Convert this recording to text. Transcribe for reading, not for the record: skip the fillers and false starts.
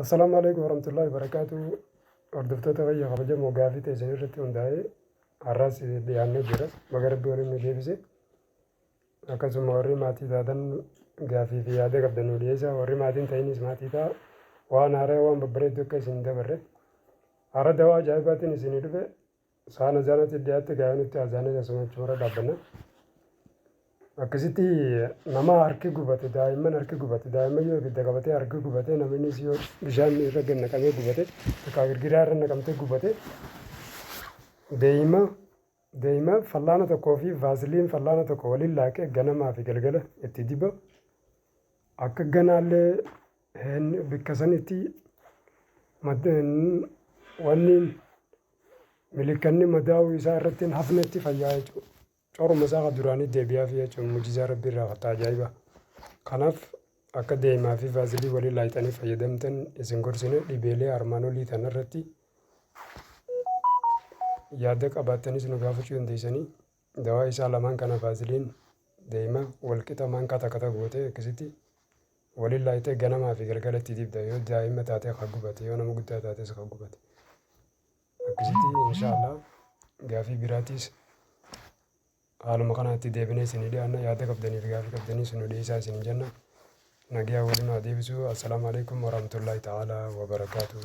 Assalaamu alaikum warahmatullahi wabarakatuh. Hordoftoota fayyaa kabajamoo gaafii teessan irratti hundaa'ee har'as dhiyaannee jira. Baga Rabbi waliin nu deebise. Akkasuma warri maatii taatan gaafii fi yaada qabdan nu dhiyeessa. Warri maatiin ta'inis maatii ta'a. Waan haaraa waan babbareeddu akka isin dabarre. Har'a dawaa ajaa'ibaatiin isinii dhufe. Sa'aan azaanatti dhiyaatte gaa'ee nutti azaanee asuma achumarra dhaabbanna. Akkasitti nama harki gubate daa'imman harki gubate daa'imman yoo ibidda qabatee harki gubate namnis yoo bishaan irra gad naqamee gubate takkaa girgiraa irra naqamtee gubate deeyima deeyima fallaana tokkoo fi vaasiliin fallaana tokko waliin laaqee ganamaa fi galgala itti diba akka ganaallee bikka sanitti wanni milikkanni madaa'uu isaa irratti hin hafnetti fayyaa jechuudha. Coruma isaa ka duraanii deebi'aafii jechuun mujizaa Rabbii irraa fatta ajaa'iba. Kanaaf akka deemaa fi vaazilii walii laayixanii fayyadamtan isin gorsine dhibeelee armaan olii tana irratti yaada qabaattanis nu gaafachuu dandeessanii dawaa isaa lamaan kana vaaziliin deema walqixa maankaa takka takka gootee akkasitti waliin laayixee ganamaa fi galgala itti dibda yoo daa'ima taatee ka gubate yoo nama guddaa taates ka gubate. Akkasitti inshaallah gaafii biraatiis haaluma kanaatti deebinee isinii dhiyaanna yaada qabdanii fi gaafii qabdaniis nu dhiyeessaa isin jenna. Nagaa waliin haa deebisu. Assalaamu alaikum warahmatullahi ta'ala wabarakaatuh.